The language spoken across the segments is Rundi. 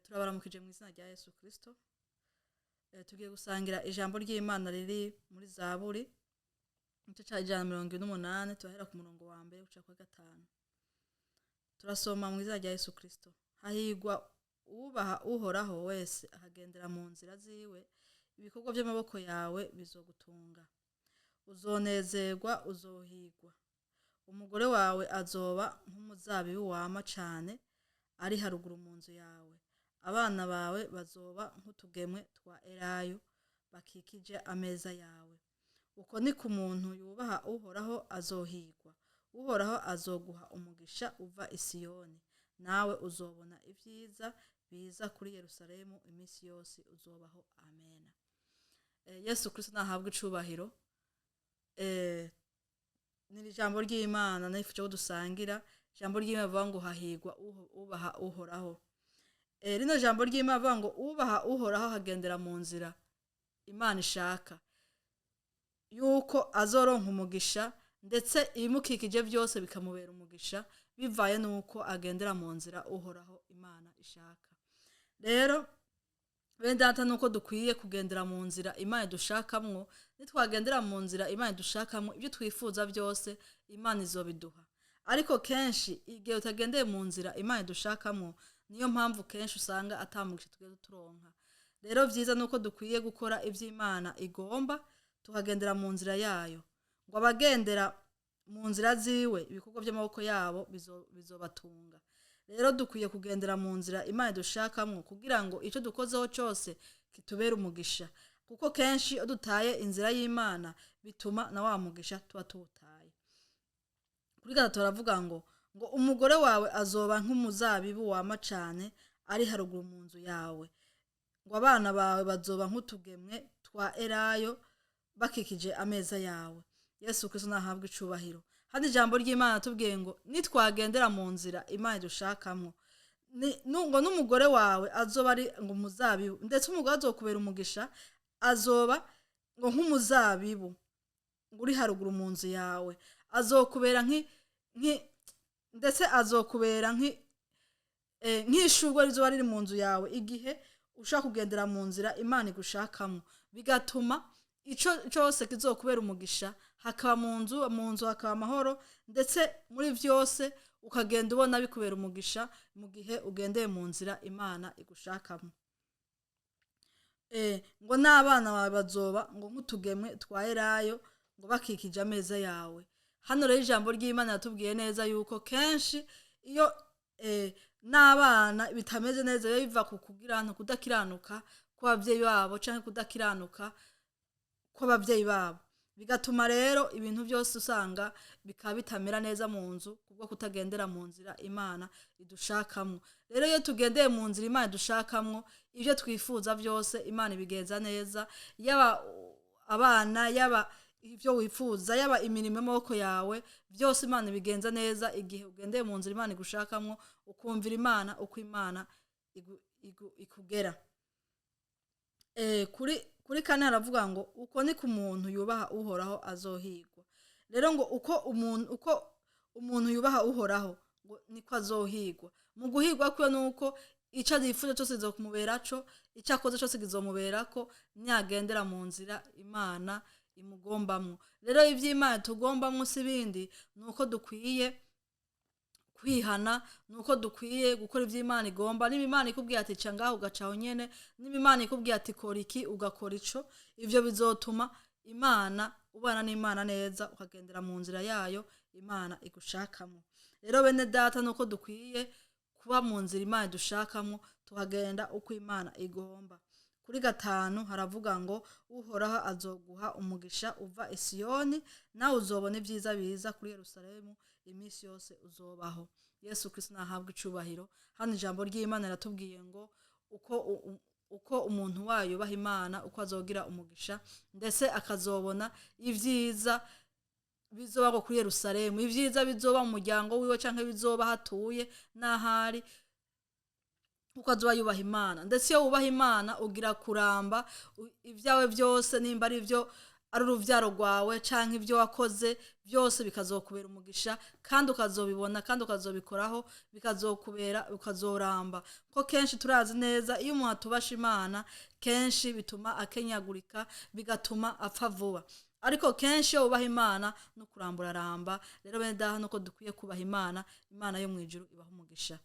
Turabaramukije mu izina rya Yesu Kristo. Tugiye gusangira ijambo ry'Imana riri muri Zaburi, igice ca 148, turahera ku murongo wa mbere guca kwa gatanu. Turasoma mu izina rya Yesu Kristo. Hahigwa ubaha Uhoraho wese, akagendera mu nzira ziwe. Ibikorwa by'amaboko yawe bizogutunga, uzonezerwa, uzohigwa. Umugore wawe azoba nk'umuzabibu wama cane ari haruguru mu nzu yawe. Abana bawe bazoba nk'utugemwe twa elayo bakikije ameza yawe. Uko ni ku muntu yubaha Uhoraho azohigwa. Uhoraho azoguha umugisha uva i Siyoni, nawe uzobona ibyiza biza kuri Yerusalemu iminsi yose uzobaho. Amena. Yesu Kristo nahabwe icubahiro. Ni ijambo ry'Imana nifuje ko dusangira, ijambo ry'Imana rivuga ngo hahigwa ubaha Uhoraho. Rino jambo ry'Imana rivuga ngo ubaha Uhoraho agendera mu nzira Imana ishaka, yuko azoronka umugisha, ndetse ibimukikije byose bikamubera umugisha, bivaye nuko agendera mu nzira Uhoraho Imana ishaka. Rero bene data, nuko dukwiye kugendera mu nzira Imana idushakamwo. Nitwagendera mu nzira Imana idushakamwo, ibyo twifuza byose Imana izobiduha. Ariko kenshi igihe utagendeye mu nzira Imana idushakamwo, niyo mpamvu kenshi usanga atamugisha tugenda turonka. Rero vyiza nuko dukwiye gukora ivyo Imana igomba, tukagendera mu nzira yayo. Ngo abagendera mu nzira ziwe, ibikorwa by'amaboko yabo bizobatunga. Rero dukwiye kugendera mu nzira Imana idushakamwo, kugira ngo icyo dukozeho cyose kitubere umugisha, kuko kenshi iyo dutaye inzira y'Imana bituma na wa mugisha tuba tuwutaye. Kuri gatatu baravuga ngo umugore wawe azoba nk'umuzabibu wama cane ari haruguru mu nzu yawe, ngo abana bawe bazoba nk'utugemwe twa elayo bakikije ameza yawe. Yesu Kristo nahabwe icubahiro. Hano ijambo ry'Imana tubwiye ngo nitwagendera mu nzira Imana idushakamwo, ngo n'umugore wawe azoba ari ngo umuzabibu, ndetse umugore azokubera umugisha, azoba ngo nk'umuzabibu ngo uri haruguru mu nzu yawe, azokubera nki ndetse azokubera nk'ishurwe rizoba riri mu nzu yawe, igihe ushaka kugendera mu nzira Imana igushakamo, bigatuma ico cyose kizokubera umugisha, hakaba mu nzu hakaba amahoro, ndetse muri vyose ukagenda ubona bikubera umugisha mu gihe ugendeye mu nzira Imana igushakamo. Ngo n'abana bawe bazoba ngo nk'utugemwe twa elayo ngo bakikije ameza yawe. Hano rero ijambo ry'Imana yatubwiye neza yuko kenshi iyo n'abana bitameze neza, biba biva ku kugirana kudakiranuka kw'abavyeyi babo canke kudakiranuka kw'abavyeyi babo, bigatuma rero ibintu byose usanga bikaba bitamera neza mu nzu, kubwo kutagendera mu nzira Imana idushakamwo. Rero iyo tugendeye mu nzira Imana idushakamwo, ibyo twifuza byose Imana ibigenza neza, yaba abana, yaba ibyo wifuza, yaba imirimo y'amaboko yawe, byose Imana ibigenza neza igihe ugendeye mu nzira Imana igushakamwo, ukumvira Imana uko Imana ikugera. Kuri kane haravuga ngo uko ni ku muntu yubaha Uhoraho azohigwa. Rero ngo uko umuntu yubaha Uhoraho ngo niko azohigwa. Mu guhigwa kwe nuko ico yifuza cyose kizokumuberaco, ico akoze cyose kizomuberako, niyagendera mu nzira Imana imugombamwo. Rero ivy'Imana tugombamwo si bindi, nuko dukwiye kwihana, nuko dukwiye gukora ivyo Imana igomba. Niba Imana ikubwiye ati ca ngaho, ugaca aho nyene. Niba Imana ikubwiye ati kora iki, ugakora ico. Ivyo bizotuma Imana ubana n'Imana neza, ukagendera mu nzira yayo Imana igushakamo. Rero bene data, nuko dukwiye kuba mu nzira Imana idushakamwo, tukagenda uko Imana igomba. Kuri gatanu haravuga ngo Uhoraho azoguha umugisha uva i Siyoni, nawe uzobona ibyiza biza kuri Yerusalemu iminsi yose uzobaho. Yesu Kristo nahabwe icubahiro. Hano ijambo ry'Imana riratubwiye ngo uko umuntu wayo yubaha Imana, uko azogira umugisha, ndetse akazobona ibyiza bizoba ngo kuri Yerusalemu, ibyiza bizoba mu muryango wiwe canke bizoba hatuye n'ahari, kuko azoba yubaha Imana. Ndetse iyo wubaha Imana ugira kuramba, ibyawe byose, nimba ari byo. Ari uruvyaro rwawe canke ibyo wakoze byose bikazokubera umugisha, kandi ukazobibona, kandi ukazobikoraho, bikazokubera, ukazoramba. Ko kenshi turazi neza, iyo umuntu atubasha Imana, kenshi bituma akenyagurika, bigatuma apfa vuba. Ariko kenshi iyo wubaha Imana no kurambura aramba. Rero bene daha, nuko dukwiye kubaha Imana. Imana yo mu ijuru ibaha umugisha.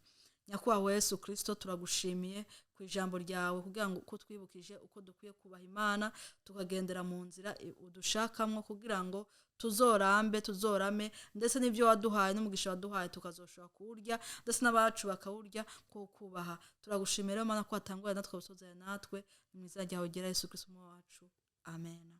Nyakubahwa Yesu Kirisito, turagushimiye ku ijambo ryawe, kugira ngo uko twibukije uko dukwiye kubaha Imana, tukagendera mu nzira udushakamwo, kugira ngo tuzorambe, tuzorame, ndetse n'ibyo waduhaye n'umugisha waduhaye tukazoshobora kuwurya, ndetse n'abacu bakawurya ko kubaha. Turagushimiye rero Mana ko watanguranye natwe, gusozera natwe. Mu izina ryawe ryera Yesu Kirisito wacu, amen.